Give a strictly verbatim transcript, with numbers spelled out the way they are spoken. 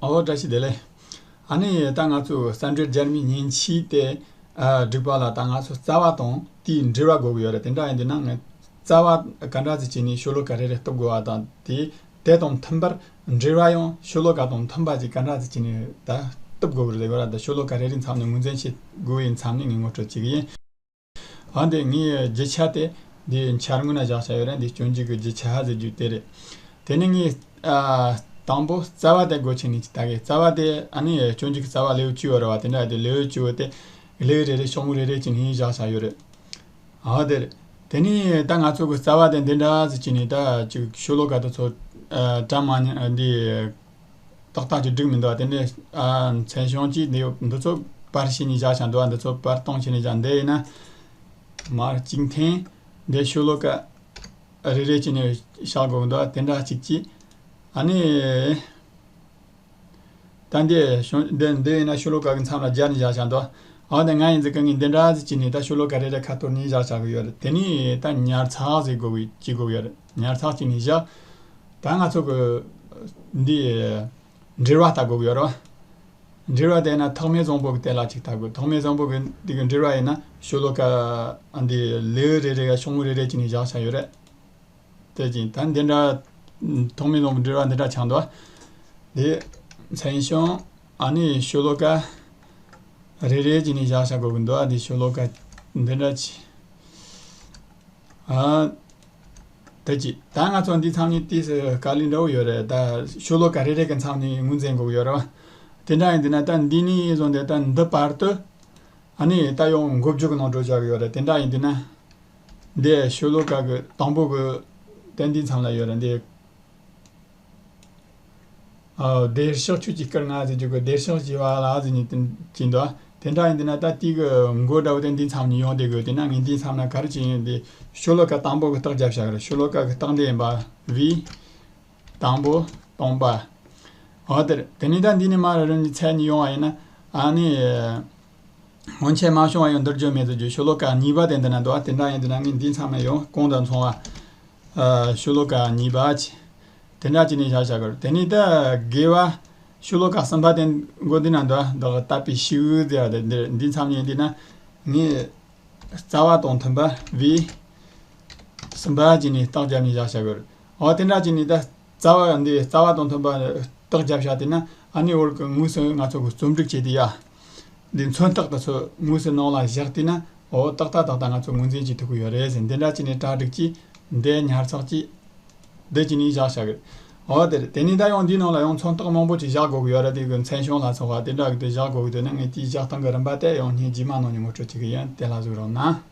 ཨོ་བཀྲ་ཤིས་བདེ་ལེགས། ཨ་ནི་ད་ང་ཚོ་སེ་ན་ཊི་རེཊ་འཇར་མའི་མཉེན་ཆས་དེ་ཨ་སྒྲིག་པ་ལ་ད་ང་ཚོ་རྩ་བ་དང་དེའི་འབྲེལ་བ་དགོས་ཀྱི་ཡོད་རེད། དེ་འདྲ་ཡིན་དུས་ན་ངས་རྩ་བ་ག་འདྲ་ཅིག་བྱས་ནས་ཤོ་ལོ་ཀ་རེ་རེ་གཏུབ་དགོས་པ་དང་དེ་དེ་དང་མཐུན་པར་འབྲེལ་བ་ཡང་ཤོ་ལོ་ཀ་དང་མཐུན་པ་ཅིག་ག་འདྲ་ཅིག་བྱས་ནས་ད་གཏུབ་དགོས་ཀྱི་རེད་ལ། ད་ཤོ་ལོ་ཀ་རེ་རེའི་མཚམས་ནས་ངོས་འཛིན་བྱེད་དགོས་པའི་མཚམས་ནས་ངས་ངོ་སྤྲོད་བྱེད་ཀྱི་ཡིན། ཨ་འདི་ངའི་རྒྱུ་ཆ་དེ་འདི་འཆར་ངོས་ན་བཞག་བྱ་ཡོད་རེད། འདི་སྤྱོད་འཇུག་གི་རྒྱུ་ཆ་ཟེར་རྒྱུ་དེ་རེད། དེ་ནས་ངས་ཨ་དང་པོ་རྩ་བ་དེ་སྒོ་ཕྱེ་ནས་ཅིག་ལྟ་གི། རྩ་བ་དེ་ཨ་ནི་སྤྱོད་འཇུག་གི་རྩ་བ་ལེའུ་བཅུ་བོ་རེད་བ། དེ་འདྲ་དེ་ལེའུ་བཅུ་བོ་དེ་ལེའུ་རེ་རེ་ཤོག་ངོས་རེ་རེ་ཅིག་ནས་བཞག་བྱ་ཡོད་རེད། ཨ་དེ་རེད། དེ་ནས་ད་ང་ཚོ་གི་རྩ་བ་དེ་འདི་འདྲ་ཟིག་བྱས་ནས་ད་ཅིག་ཤོ་ལོ་ཀ་དེ་ཚོ་ཨ་གྲ་མ་ཉན་འདི་ཏག་ཏག་ཅིག་སྒྲིག་མི་འདུག་བ། དེ་ནས་ཨ་མཚན་བྱང་གཅིག་འདི་འདི་ཚོ་པར་བྱས་ནས་བཞག་བྱ་འདུག་བ། འདི་ཚོ་པར་སྟོང་བྱས་ནས་བཞག་འདི་ཡིན་ན་མར་གཅིག་འཐེན། འདི་ཤོ་ལོ་ཀ་རེ་རེ་བྱས་ནས་བཞག་དགོས་འདུག་བ། དེ་འདྲ་གཅིག་གཅིག་ཨ་ནི་ད་འདི་ཤོ་འདི་འདི་ཡིན་ན་ཤོ་ལོ་ཀ་གི་མཚམས་ལ་སྦྱར་ནས་བཞག་བྱ་འདུག་བ། འོ་དེ་ང་ཡིན་ཟིག་གི་ངས་འདི་འདྲ་ཟིག་བྱས་ནས་ད་ཤོ་ལོ་ཀ་རེ་རེ་ཁ་གཏོར་ནས་བཞག་བྱ་གི་ཡོད་རེད། དེ་ནས་ད་ཉར་ཚགས་ཟིག་དགོས་གི་བྱེད་དགོས་ཡོད་རེད། ཉར་ཚགས་བྱས་ནས་བཞག་ད་ང་ཚོ་གི་འདི་འབྲེལ་བ་ལྟ་དགོས་ཀྱི་ཡོད་རེད་བ། འབྲེལ་བ་དེ་ན་ཐོག་མའི་བཟང་པོ་གི་དེ་ལ་ཅིག་ལྟ་དགོས། ཐོག་མའི་བཟང་པོ་གི་འདི་གི་འབྲེལ་བ་ཡིན་ན་ཤོ་ལོ་ཀ་འདི་ལེའུ་རེ་རེ་ག་ཤོག་ངོས་རེ་རེ་བྱས་ནས་བཞག་བྱ་ཡོད་རེད། དེ་ཅིག་ད་འདི་འདྲ་ཐོག་མའི་བཟང་པོ་འབྲེལ་བ་འདི་འདྲ་ཆགས་འདུག་བ། དེ་མཚན་བྱང་ཨ་ནི་ཤོ་ལོ་ཀ་རེ་རེ་བྱས་ནས་བཞག་བྱ་དགོས་ཀྱི་འདུག་བ། དེ་ཤོ་ལོ་ཀ་འདི་འདྲ་ཅིག་ཨ། ད་ཅི་ད་ང་ཚོ་འདི་མཚམས་ནས་ཏིས་དཀའ་ལས་འདྲ་བོ་ཡོད་རེད། ད་ཤོ་ལོ་ཀ་རེ་རེ་གི་མཚམས་ནས་ངོས་འཛིན་དགོས་ཡོད་རེད་བ། དེ་འདྲ་ཡིན་དུས་ན་ད་འདི་ནས་བཟུང་སྟེ་ད་འདི་བར་དུ་ཨ་ནི་ད་ཡང་མགོ་མཇུག་གི་ནང་འགྲོ་བཞག་གི་ཡོད་རེད། དེ་འདྲ་ཡིན་དུས་ན་འདི་ཤོ་ལོ་ཀ་གི་དང་པོ་གི་ད་འདི་མཚམས་ལ་ཡོད་རེད། འདི་ཨ་བདེ་གཤེགས་ཆོས་ཀྱི་སྐུར་ང་ཟེར་རྒྱུ་གི་བདེ་གཤེགས་ཞེས་པ་ལ་ཟེར་ནས་དེ་བྱས་འདུག་དེ་འདྲ་ཡིན་དུས་ན་ད་དེ་གི་མགོ་འདྲ་བོ་དེ་འདི་མཚམས་ནས་ཡོང་བསྡད་དགོས། དེ་ན་ངས་འདི་མཚམས་ན་ག་རེ་བྱས་ཡིན། འདི་ཤོ་ལོ་ཀ་དང་པོ་གི་རྟགས་རྒྱབ་བཞག་གི་རེད། ཤོ་ལོ་ཀ་གི་རྟགས་འདི་ཡིན་པ། བི་དང་པོ་སྟོང་པ། འོ་དེ་རེད། དེ་ནས་ད་འདི་ནས་མར་རིམ་གྱིས་ཚད་ནས་ཡོང་བ་ཡིན་ན་ཨ་ནི་སྔོན་ཆད་མ་བྱུང་བ་ཡང་འདིར་བརྗོད་མེད་དུ་གྱུར། ཤོ་ལོ་ཀ་གཉིས་པ་དེ་འདི་ན་འདུག་དེ་འདྲ་ཡིན་དུས་ན་ངས་འདི་མཚམས་ན་ཡང་གོང་དང་མཚུངས་པ། ཨ་ཤོ་ལོ་ཀ་གཉིས་པ་ཅིག་དེ་འདྲ་བྱས་ནས་བཞག་བཞག་གི་རེད། དེ་ནས་ད་དགེ་བ་ཤོ་ལོ་ཀ་གསུམ་པ་དེ་མགོ་འདི་ན་འདུག་འདི་དག་དད་པའི་ཤུགས་ཟེར་བ་དེ་འདི་འདི་མཚམས་ནས་འདི་ན་ངས་རྩ་བ་དང་མཐུན་པ་བི་གསུམ་པ་བྱས་ནས་རྟགས་རྒྱབ་ནས་བཞག་བཞག་གི་རེད། འོ་དེ་འདྲ་བྱས་ནས་ད་རྩ་བ་འདི་རྩ་བ་དང་མཐུན་པ་རྟགས་རྒྱབ་བཞག་དེ་ན་ཨ་ནི་འོར་གི་དངོས་སུ་ང་ཚོ་གི་རྩོམ་སྒྲིག་བྱས་དེ་ཡ། འདི་མཚོན་རྟགས་དེ་ཚོ་དངོས་སུ་ནང་ལ་བཞག་དེ་ན་འོ་ཏག་ཏག་ཏག་ཏག་ང་ཚོ་ངོས་འཛིན་བྱེད་ཐུབ་ཀྱི་ཡོད་རེད་ཟེར། འདི་འདྲ་བྱས་ནས་གྲ་སྒྲིག་གྱིས་འདི་ཉར་ཚགས་ཀྱིས་འདི་བྱས་ནས་བཞག་བཞག་གི། འོ་དེ་རེད། དེ་ནས་ད་ཡང་འདིའི་ནང་ལ་ཡང་མཚོན་རྟགས་མང་པོ་ཅིག་བཞག་དགོས་ཀྱི་ཡོད་རེད། དེ་གི་མཚན་བྱང་ལ་སོགས་པ་དེ་འདྲ་གི་དེ་བཞག་དགོས་ཀྱི་འདུག་ན་ངས་དེའི་བཞག་སྟངས་ཀྱི་རིམ་པ་དེ་ཡང་སྙིང་རྗེ་མ་གནང་ནས་ངོ་སྤྲོད་བྱེད་ཀྱི་ཡིན། དེ་ལ་གཟིགས་རོགས་གནང་།